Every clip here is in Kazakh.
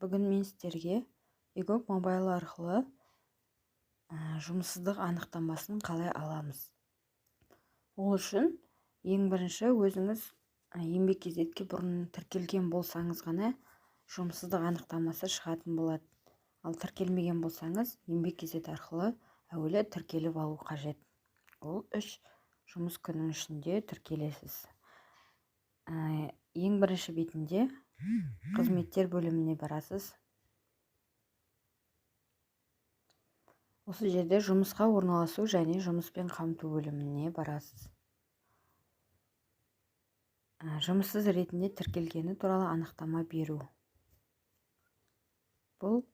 Бүгін мен сіздерге eGov Mobile арқылы жұмыссыздық анықтамасын қалай аламыз. Ол үшін ең бірінші өзіңіз еңбек kz-ке бұрын тіркелген болсаңыз ғана жұмыссыздық анықтамасы шығатын болады. Ал тіркелмеген болсаңыз, еңбек kz арқылы әуелі тіркеліп алу қажет. Ол 3 жұмыс күнінің ішінде тіркелесіз. Ең бірінші бетінде қызметтер бөліміне барасыз. Осы жерде жұмысқа орналасу және жұмыспен қамту бөліміне барасыз. Жұмыссыз ретінде тіркелгені туралы анықтама беру. Бұл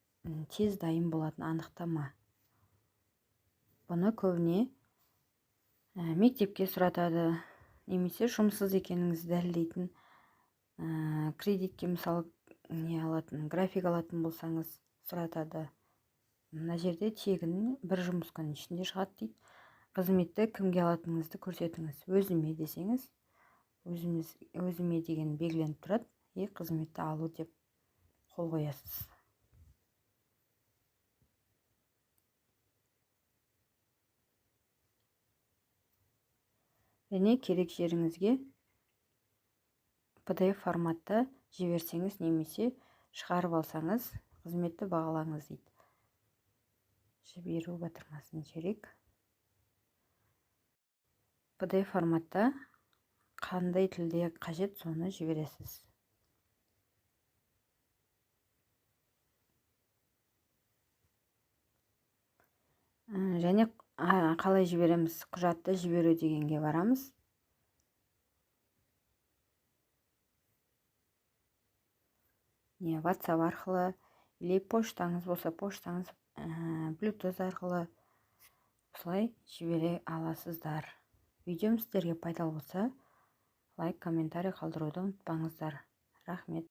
тез дайын болатын анықтама. Бұны көбіне мектепке сұратады, немесе жұмыссыз екеніңізді дәлелдейтін, кредитке мысалы не алатын, график алатын болсаңыз сұратады. Мына жерде тегін бір жұмыс күнінің ішінде шығады дейді. Қызметті кімге алатыныңызды көрсетіңіз. Өзіме десеңіз, өзіме деген белгіленіп тұрады. И қызметті алу деп қол қоясыз. Және керек жеріңізге PDF форматта жіберсеңіз немесе шығарып алсаңыз, қызметті бағалаңыз дейді. Жіберу батырмасын жіберейік. PDF форматта қандай тілде қажет, соны жібересіз. Және қалай жібереміз? Құжатты жіберу дегенге барамыз. Не, WhatsApp арқылы или поштаңыз болса, поштаңыз, Bluetooth арқылы осылай жібере аласыздар. Видеом сіздерге пайдалы болса, лайк, комментарий қалдыруды ұмытпаңыздар. Рахмет.